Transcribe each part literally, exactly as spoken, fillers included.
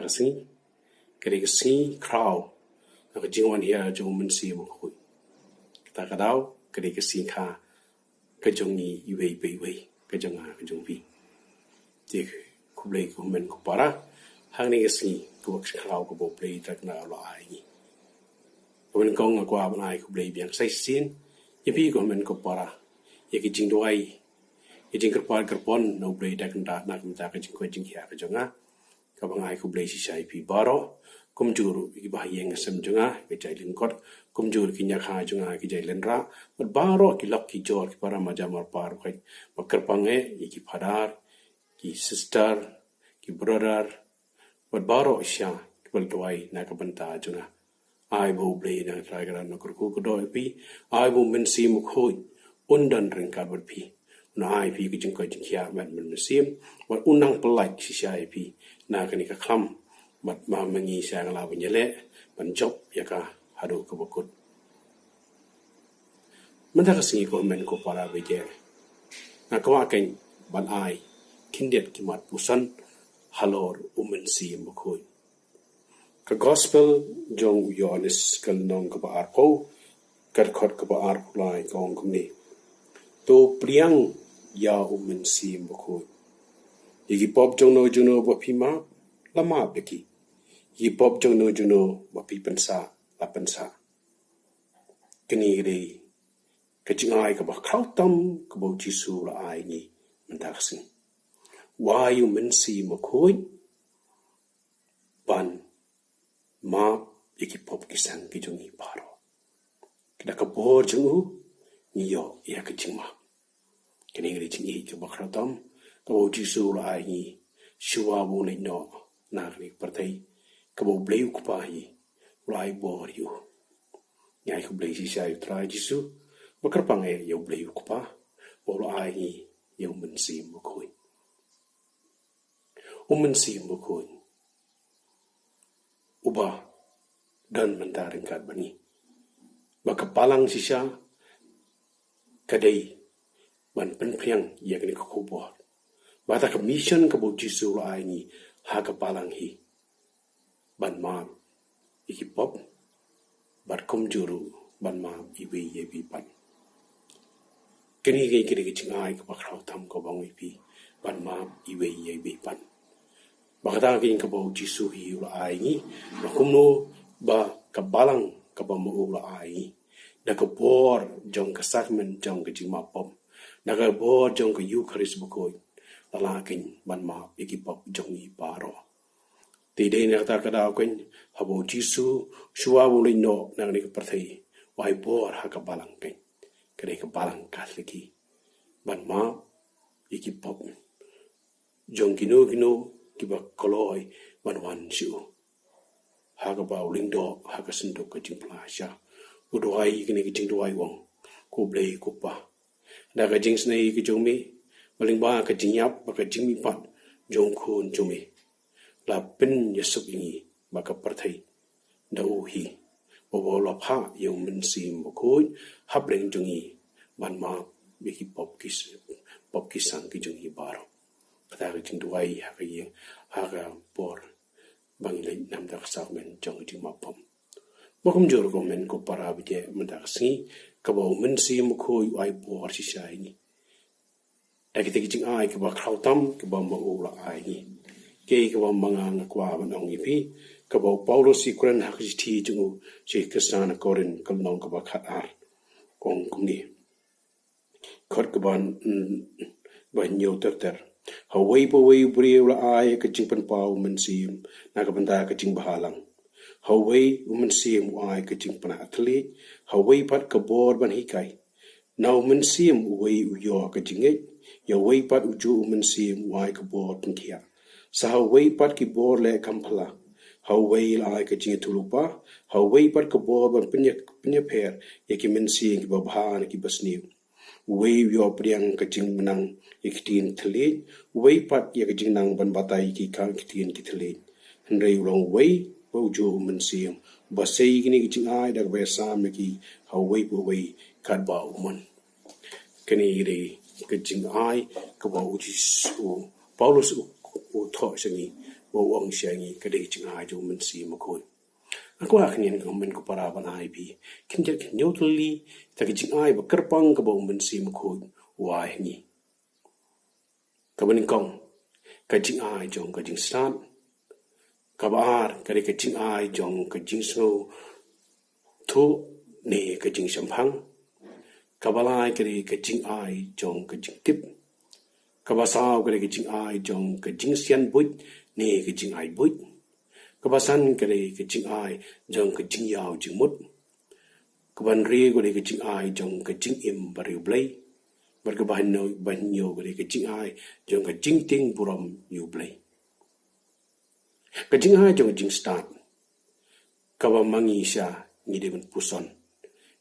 Sngi, ka dei ka sngi khraw na ka jingwan hia jong u Mynsiem Bakhuid. Kata ka daw ka dei ka sngi kha ka jong ngi iwei pa iwei, ka jong nga, ka jong phi. Te khublei ko hynmen ko para ha kane ka sngi kaba khraw kaba U Blei Trai kynrad u la ai ngi. Kaba nyngkong nga kwah ban ai khublei biang sa shisien ïa phi ko hynmen ko para ïa ki jingduwai, ki jingkyrpad kyrpon na U Blei Trai kynrad na ka bynta ka jingkoit jingkhiah ka jong nga. Kaba nga ai khublei shisha ïa phi baroh, kumjuh ruh ïa ki bahaïing hasem jong nga, ki jait lyngkot, kumjuh ruh ki ñiah jong nga, ki jait lynrah, bad baroh ki lok ki jor, ki para marjan marpa ruh, bad kyrpang eh ïa ki phadar, ki sister, ki brother, bad baroh shisha kiba la duwai na ka bynta jong nga. Ai ba U Blei Nongtrai Kynrad un kyrkhu kyrdoh ïa phi. Ai ba U Mynsiem Bakhuid un don ryngkat bad phi, un ai phi ka jingkoit jingkhiah met bad mynsiem, bad un nang pyllait shisha ïa phi na kane ka khlam, bad ma ma ngi sha nga lah ban ïaleh ban jop ïa ka haduh kaba kut. Mynta ka sngi ko hynmen ko para baieit, nga kwah kein ban ai khyndiat ki mat puson halor U Mynsiem Bakhuid. Ka Gospel jong u Ïoannis ka lynnong kaba arphew, ka dkhot kaba arphew lai ka ong kumne: To pdiang ïa U Mynsiem Bakhuid. Ïa ki pop jongno jongno ba phi map, la map ïa ki. Ïa ki pop jongno jongno ba phi pynsah, la pynsah. Kane ka dei ka jingai kaba khraw tam kaba U Jisu u la ai ngi mynta ka sngi. U ai U Mynsiem Bakhuid ban map ïa ki pop ki sang ki jong ngi baroh. Da ka bor jong u ngi ïoh ïa ka jingmap. Kane ka dei ka jingïeit kaba khraw tam kaba U Jisu u la ai ngi shuwa ba un leit noh na kane ka pyrthei, kaba U Blei U Kpa hi u la ai bor ïa u. Ngi ai khublei shisha ïa U Trai Jisu, bad kyrpang eh ïa U Blei U Kpa ba u la ai ngi ïa U Mynsiem Bakhuid. U Mynsiem Bakhuid uba don mynta ryngkat bad ngi. Bad ka balang shisha ka dei ban pynphriang ïa kane ka khubor. Bad kata ka mission kaba U Jisu u la ai ngi ha ka balang hi, ban map ïa ki pop, bad kumjuh ruh ban map iwei ïa iwei pat. Kane ka dei ka jingai kaba khraw tam kaba ong ïa phi, ban map iwei ïa iwei pat. Bad kata ka dei kaba U Jisu hi u la ai ngi, bad kumno ba ka balang kaba ma u u la ai ngi, da ka bor jong ka sakramen jong ka jingmap pop, da ka bor jong ka Eukharist Bakhuid, la lah kein ban map ïa ki pop jong ngi baroh. Te dei na kata ka daw kein, haba U Jisu shuwa ba un leit noh na kane ka pyrthei, u ai bor ha ka balang kein, ka dei ka balang Katholik hi, ban map ïa ki pop jong kino kino kiba kloi ban wan sha u. Ha kaba u lyngdoh ha ka synduk ka jingpynlait sha, u duwai kane ka jingduwai u ong: Ko Blei ko Pa, da ka jingsnei ka jong me, bad lyngba ka jingïap bad ka jingmihpat jong u Khun jong me, la pynïasuk ïa ngi bad ka pyrthei da u hi, bad ba u la phah ïa U Mynsiem Bakhuid hapdeng jong ngi ban map ïa ki pop ki s-, pop ki sang ki jong ngi baroh. Kata ka jingduwai ha ka ïing, ha ka por ba ngi leit na ka bynta ka sakramen jong ka jingmap pop. Bad kumjuh ruh ko hynmen ko para baieit, mynta ka sngi kaba U Mynsiem Bakhuid u ai bor shisha ïa ngi. Da kita ki jingai kiba khraw tam kiba ma u u la ai ngi, kaei kaba ma nga nga kwah ban ong ïa phi, kaba u Paulus u kren ha ka shithi jong u sha ki khristan ha Korinth ka lynnong kaba khatar, ka ong kumne. Dkhot kaba, mm, ba hynñiew ter ter: Ha uwei pa uwei u briew la ai ka jingpynpaw mynsiem na ka bynta ka jingbhalang. Ha uwei U Mynsiem u ai ka jingpynthylliej, ha uwei pat ka bor ban hikai. Na U Mynsiem uwei u ïoh ka jingngeit, ïa uwei pat ujuh U Mynsiem u ai ka bor pynkhiah. Sa ha uwei pat ki bor leh kam phylla. Ha uwei la ai ka jingïathuhlypa, ha uwei pat ka bor ban pynïa-, pynïapher ïa ki mynsiem kiba bha na kiba sniew. Uwei u ïoh pdiang ka jingbnang ïa ki ktien thylliej, uwei pat ïa ka jingnang ban batai ïa ki ka ktien ki thylliej. Hynrei u long uwei bad ujuh U Mynsiem, uba sei ïa kine ki jingai da kaba ïasam ïa ki ha uwei pa uwei katba u mon. Kane ka dei ka jingai kaba u Jisu, u Paulus u, u thoh sha ngi ba u ong sha ngi ka dei ka jingai jong u Mynsiem Bakhuid. Nga kwah kane ko hynmen ko para ban ai phi khyndiat khynñiew tylli ïa ka jingai ba kyrpang kaba u Mynsiem Bakhuid u ai ha ngi. Kaba nyngkong, ka jingai jong ka jingstad. Kaba ar ka dei ka jingai jong ka jingsngewthuh ne ka jingshemphang. Kaba lai ka dei ka jingai jong ka jingtip. Kaba saw ka dei ka jingai jong ka jingsianbuit ne ka jingai buit. Kaba san ka dei ka jingai jong ka jingïaw jingmut. Kaba hynriew ka dei ka jingai jong ka jingim bariewblei. Bad kaba hynñiew, ba hynñiew ka dei ka jingai jong ka jingtieng burom ïa u Blei. Ka jingai jong ka jingstad. Kaba ma ngi shisha ngi dei ban puson.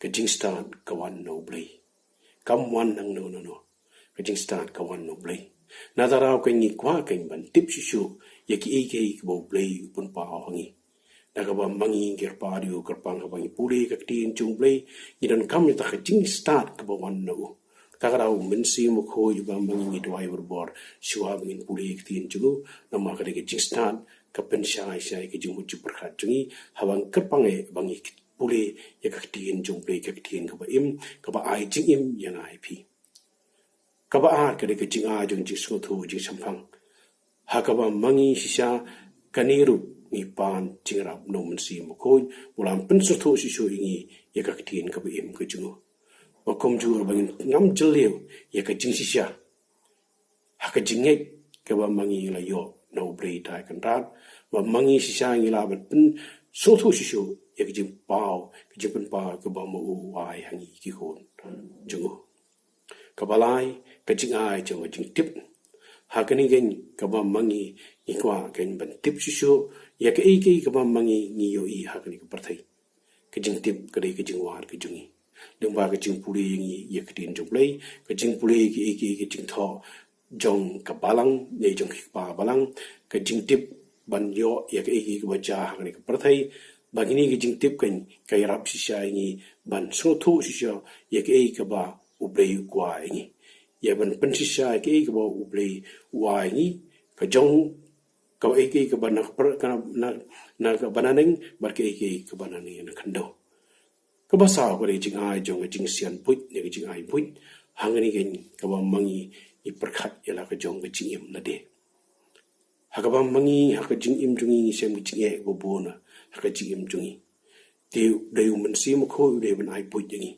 Ka jingstad ka wan na u Blei. Kam wan nangno nangno. Ka jingstad ka wan na u Blei. Na kata ka daw ka ngi kwah ka ban tip shuh shuh ïa kiei kiei kiba u Blei u pynpaw ha ngi. Da kaba ma ngi kyrpad ïa u kyrpang kaba ngi pule ka ktien jong u Blei, ngi donkam ïa kata ka jingstad kaba wan na u. Kata ka daw u Mynsiem Bakhuid uba ma ngi ngi duwai barabor shuwa ba ngin pule ka ktien jong u, namar ka dei ka jingstad ka pynshai shai ka jingmut jingpyrkhat jong ngi, haba ngi kyrpang eh ba ngi pule ïa ka ktien jong u Blei, ka ktien kaba im, kaba ai jingim ïa nga ïa phi. Kaba ar ka dei ka jingai jong jingsngewthuh jingshemphang. Ha kaba ma ngi shisha kane ruh ngi pan jingïarap na u Mynsiem Bakhuid, u la pynsngewthuh shuh shuh ïa ngi ïa ka ktien kaba im ka jong u. Ba kumjuh ba ngin ngam jylliew ïa ka jingshisha. Ha ka jingngeit kaba ma ngi la ïoh na u Blei Trai Kynrad, ba ma ngi shisha ngi lah ban pynsngewthuh shuh shuh ïa ka jingpaw, ka jingpynpaw kaba ma u u ai ha ngi ki khun jong u. Kaba lai, ka jingai jong ka jingtip. Ha kane ka kaba ma ngi ngi kwah ka ban tip shuh shuh ïa kaei kaei kaba ma ngi ngi ïohi ha kane ka pyrthei. Ka jingtip ka dei ka jingwad ka jong ngi. Lyngba ka jingpule ïa ngi ïa ka ktien jong u Blei, ka jingpule ïa kiei kiei ka jingthoh jong ka balang ne jong ki kpa balang, ka jingtip ban ïoh ïa kaei kaei kaba jia ha kane ka pyrthei. Ba kine ka jingtip kan ka ïarap shisha ïa ngi ban sngewthuh shisha ïa kaei kaba u Blei u kwah ïa ngi. Ïa ban pynshisha ïa kaei kaba u Blei u ai ïa ngi, ka jong kaba ïa kaei kaba na ka pyrthei, na, na, na kaba naneng bad kaei kaei kaba naneng na khyndew. Kaba saw ka dei ka jingai jong ka jingsianbuit ne ka jingai buit. Hangne ka kaba ma ngi ngi pyrkhat ïa la ka jong ka jingim lade. Ha kaba ma ngi ha ka jingim jong ngi ngi shem ka jingeh kaba bun ha ka jingim jong ngi. Te dei u Mynsiem Bakhuid u dei ban ai buit ïa ngi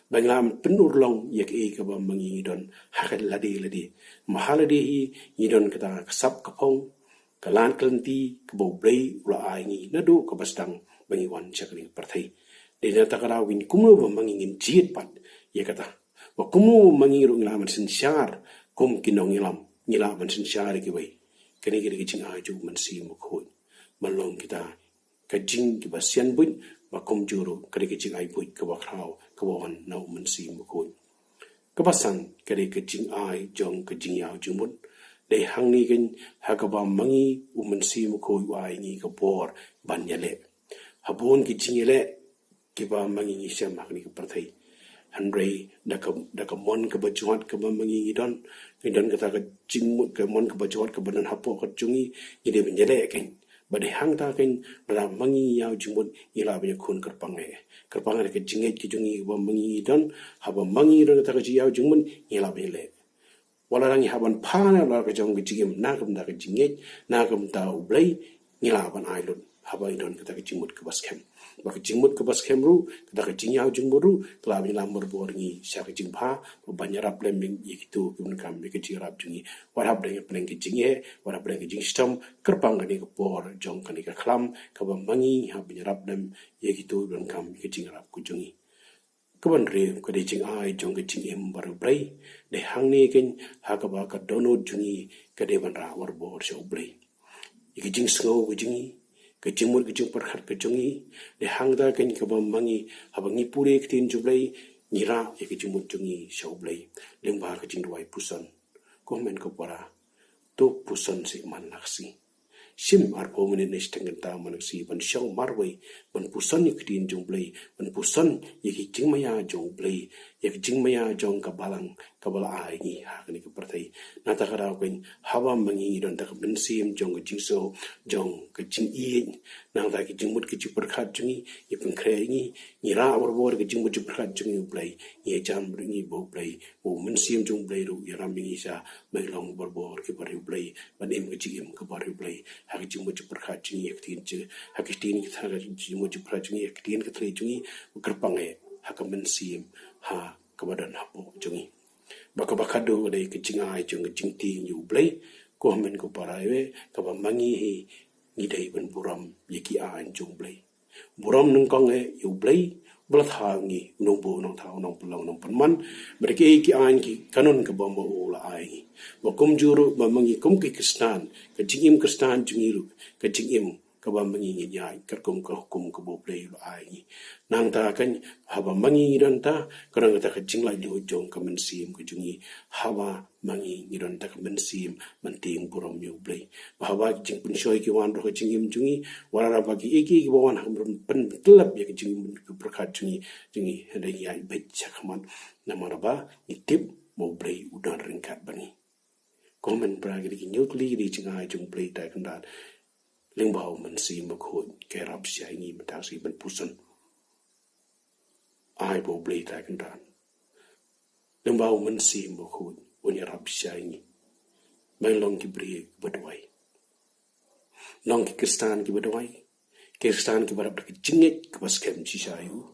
ba ngi lah ban pynurlong ïa kaei kaba ma ngi ngi don ha ka lade lade. Ma ha lade hi ngi don kata ka sap ka phong, ka lad ka lynti kaba u Blei u la ai ngi naduh kaba sdang ba ngi wan sha kane ka pyrthei. Dei na kata ka daw ngin kumno ba ma ngi ngin jied pat ïa kata. Ba kumno ba ma ngi ruh ngi lah ban synshar kum ki nongïalam, ngi lah ban synshar ïa kiwei. Kane ka dei ka jingai jong u Mynsiem Bakhuid. Ban long kita ka jing kiba sianbuit, ba kumjuh ruh ka dei ka jingai buit kaba khraw kaba wan na u Mynsiem Bakhuid. Kaba san ka dei ka jingai jong ka jingïaw jingmut. Dei hangne kan ha kaba ma ngi u Mynsiem Bakhuid u ai ngi ka bor ban ïaleh. Ha bun ki jingïaleh kiba ma ngi ngi shem ha kane ka pyrthei. Hynrei da ka, da ka mon kaba jngot kaba ma ngi ngi don, ngi don kata ka jingmut, ka mon kaba jngot kaba don hapoh ka jong ngi, ngi dei ban ïaleh kan. Ba dei hangta kan, lada ma ngi ïaw jingmut ngi lah ban ïakhun kyrpang eh. Kyrpang eh da ka jingngeit ka jong ngi kaba ma ngi ngi don, haba ma ngi don kata ka jingïaw jingmut ngi lah ban ïaleh. Wat la ngi hap ban pan na la ka jong ka jingim na ka bynta ka jingngeit, na ka bynta u Blei, ngi lah ban ai lut haba ngi don kata ka jingmut kaba skhem. Ba ka jingmut kaba skhem ruh, kata ka jingïaw jingmut ruh ka lah ban ïalam barabor ngi sha ka jingbha, ban ïarap lem ïa kito kiba donkam ïa ka jingïarap jong ngi. Wat hap dang ïa pynlong ka jingeh, wat hap dang ka jingshitom, kyrpang kane ka por jong kane ka khlam kaba ma ngi hap ban ïarap lem ïa kito kiba donkam ïa ka jingïarap ka jong ngi. Kaba hynriew ka dei jingai jong ka jingim bariewblei. Dei hangne kan ha kaba ka dohnud jong ngi ka dei ban rah barabor sha u Blei. Ïa ka jingsngew ka jong ngi, ka jingmut ka jingpyrkhat ka jong ngi, dei hangta kan kaba ma ngi haba ngi pule ka ktien jong u Blei, ngi rah ïa ka jingmut jong ngi sha u Blei lyngba ka jingduwai puson. Ko hynmen ko para, to puson seh man la ka sngi. Shim arphew minit ne shiteng kynta man la ka sngi ban shong marwei, ban puson ïa ka ktien jong u Blei, ban puson ïa ki jingmaïa jong u Blei, ïa ka jingmaïa jong ka balang kaba la ai ngi ha kane ka pyrthei. Nangta ka daw kane, haba ma ngi ngi don tang ka mynsiem jong ka jingsngew, jong ka jingïeit, nangta ka jingmut ka jingpyrkhat jong ngi, ïa pynkhreh ngi, ngi rah barabor ka jingmut jingpyrkhat jong ngi U Blei, ngi ïa jan bad ngi ba U Blei, ba U Mynsiem jong U Blei ruh ïalam ïa ngi sha, ba ngin long barabor kiba riewblei, ban im ka jingim kaba riewblei, ha ka jingmut jingpyrkhat jong ngi ïa ka ktien jong, ha ka ktien ka tha, ka jingmut jingpyrkhat jong ngi ïa ka ktien ka tha jong ngi, ba kyrpang eh, ha ka mynsiem, ha kaba don hapoh jong ngi. Bad kaba khatduh ka dei ka jingai jong ka jingtieng ïa U Blei, ko hynmen ko para eh, kaba ma ngi hi, ngi dei ban burom ïa ki aiñ jong U Blei. Burom nyngkong eh ïa U Blei, ba la thaw ngi, u nongbuh, u nongthaw, u nongpynlong, u nongpynman, bad kiei ki aiñ ki kanun kaba ma u la ai ngi. Bad kumjuh ruh ba ma ngi kum ki Khristan, ka jingim Khristan jong ngi ruh, ka jingim kaba ma ngi ngin ïaid katkum ka hukum kaba U Blei u la ai ngi. Nangta kane, haba ma ngi ngi don tang, ka don kata ka jinglaitluid jong ka mynsiem ka jong ngi, haba ma ngi ngi don tang ka mynsiem ban tieng burom ïa U Blei. Ba haba ki jingpynshoi ki wan ruh ha ka jingim jong ngi, wat la ba kiei kiei kiba wan ha ka pyntyllep ïa ka jingim ka pyrkhat jong ngi, jong ngi, hynrei ngi ïaid beit shakhmat, namar ba ngi tip ba U Blei u don ryngkat bad ngi. Ko hynmen para, ki dei ki hynñiew tylli ki jingai jong U Blei Trai Kynrad. Lyngba U Mynsiem Bakhuid, ka ïarap shisha ïa ngi mynta ka sngi ban puson. Ai ba U Blei Trai Kynrad, lyngba U Mynsiem Bakhuid, un ïarap shisha ïa ngi ban long ki briew kiba duwai, long ki Khristan kiba duwai, ki Khristan kiba dap da ka jingngeit kaba skhem shisha ïa u,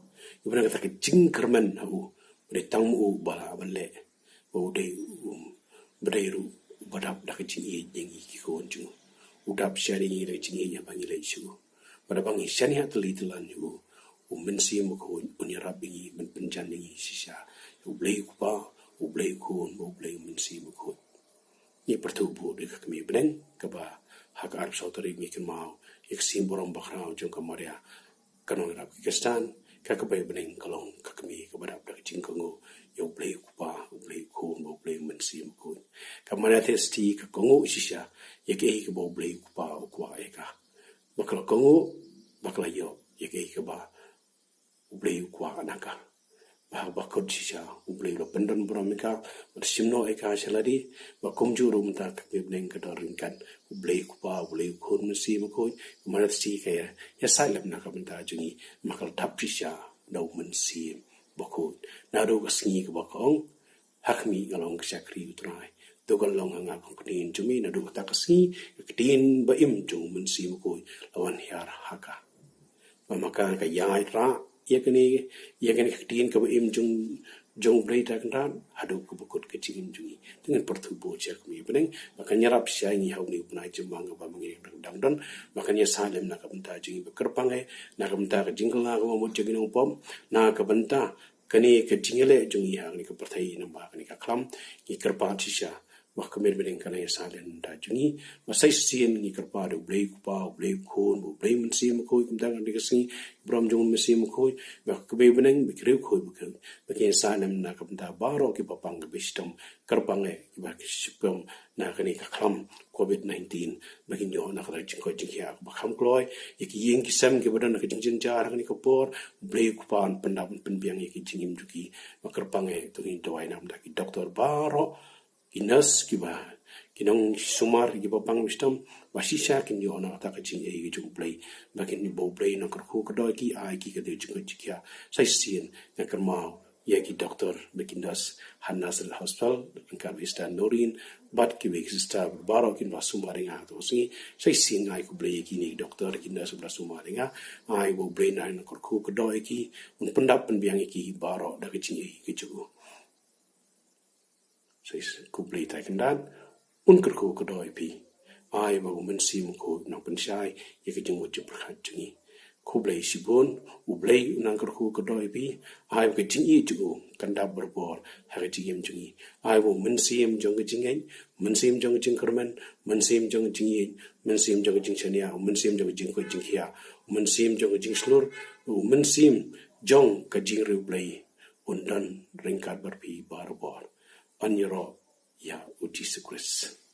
kiba don kata ka jingkyrmen ha u, ba dei tang ma u ba lah ban leh, ba u dei, um, ba dei ruh uba dap da ka jingïeit ïa ngi ki khun jong u. U dap shisha ïa ngi da ka jingïeit haba ngi leit sha u. Bad haba ngi shaniah tylli tyllon ïa u, U Mynsiem Bakhuid un ïarap ïa ngi ban pynjan ïa ngi shisha ïa U Blei U Kpa, U Blei U Khun, bad U Blei U Mynsiem Bakhuid. Ngi pyrthuh bud ïa ka kmie bneng kaba ha ka arphew saw tarik ngi kynmaw ïa ka sngi burom bakhraw jong ka Maria, ka nongïarap ki Khristan. Ka kmie bneng ka long ka kmie kaba dap da ka jingkohnguh ïa U Blei U Kpa, U Blei U Khun, bad U Blei U Mynsiem Bakhuid. Ka Maria Theisotti ka kohnguh shisha ïa kaei kaba U Blei U Kpa u kwah ïa ka. Ba ka la kohnguh, ba ka la ïoh ïa kaei kaba U Blei u kwah na ka. Ba, ba kut shisha U Blei u la pyndon burom ïa ka, bad shim noh ïa ka sha lade, ba kumjuh ruh mynta ka kmie bneng ka don ryngkat U Blei U Kpa, U Blei U Khun, Mynsiem Bakhuid. Ka Maria Theisotti ka ïa, ïa sah lem na ka bynta jong ngi, ba ka la dap shisha da U Mynsiem Bakhuid. Naduh ka sngi kaba ka ong, "Ha khmih, nga long ka shakri U Trai. To kan long ha nga kum ka ktien jong me." Naduh kata ka sngi, ka ktien ba im jong U Mynsiem Bakhuid la wan hiar ha ka. Ba ma ka ka ïaid rah ïa kane, ïa kane ka ktien kaba im jong, jong U Blei Trai Kynrad, haduh kaba kut ka jingim jong ngi. Te ngin pyrthuh bud sha ka kmie bneng, ba kan ïarap shisha ïa ngi ha une u bnai jymman kaba ma ngi dang don, ba kan ïa sah lem na ka bynta jong ngi. Ba kyrpang eh, na ka bynta ka jingkylla kaba mut jong ki nongpop, na ka bynta kane ka jingïaleh jong ngi ha kane ka pyrthei, namar kane ka khlam, ngi kyrpad shisha ba ka kmie bneng kan ïa sah lem na ka bynta jong ngi. Ba sa shisien ngi kyrpad ïa U Blei U Kpa, U Blei U Khun, U Blei U Mynsiem Bakhuid, kumta kane ka sngi burom jong U Mynsiem Bakhuid, ba ka kmie bneng, ba ki riew khuid, ba ki, ba kin ïa sah lem na ka bynta baroh kiba pang kiba shitom, kyrpang eh kiba ki shitom na kane ka khlam covid nineteen, ba kin ïoh na ka jingkoit jingkhiah kaba kham kloi, ïa ki ïing ki sem kiba don ha ka jingjynjar ha kane ka por, U Blei U Kpa un pyndap un pynbiang ïa ki jingim jong ki. Ba kyrpang eh to ngin duwai na ka bynta ki doktor baroh, ki nurse kiba, ki nongsumar kiba pang shitom, ba shisha kin ïoh na kata ka jingïeit jong U Blei, ba kin, ba U Blei un kyrkhu kyrdoh ïa ki, ai ki ka jingkoit jingkhiah. Sa shisien nga kynmaw ïa ki doktor bad ki nurse ha Nazareth Hospital, ryngkat bad Sister Noreen, bad kiwei ki sister baroh kiba la sumar ïa nga ha kato ka sngi. Sa shisien nga ai khublei ïa kine ki doktor, ki nurse ba la sumar ïa nga, ai ba U Blei un kyrkhu kyrdoh ïa ki, un pyndap pynbiang ïa ki baroh da ka jingïeit ka jong u. Sa shisien khublei Trai Kynrad, un kyrkhu kyrdoh ïa phi. Ai ba U Mynsiem Bakhuid un nang pynshai ïa ka jingmut jingpyrkhat jong ngi. Khublei shibun, U Blei un nang kyrkhu kyrdoh ïa phi. Ai ba ka jingïeit jong u kan dap barabor ha ka jingim jong ngi. Ai ba U Mynsiem jong ka jingngeit, Mynsiem jong ka jingkyrmen, Mynsiem jong ka jingïeit, Mynsiem jong ka jingshaniah, Mynsiem jong ka jingkoit jingkhiah, Mynsiem jong ka jingshlur, U Mynsiem jong ka jingriewblei un don ryngkat bad phi barabor. Yn ïaroh ïa U Jisu Khrist.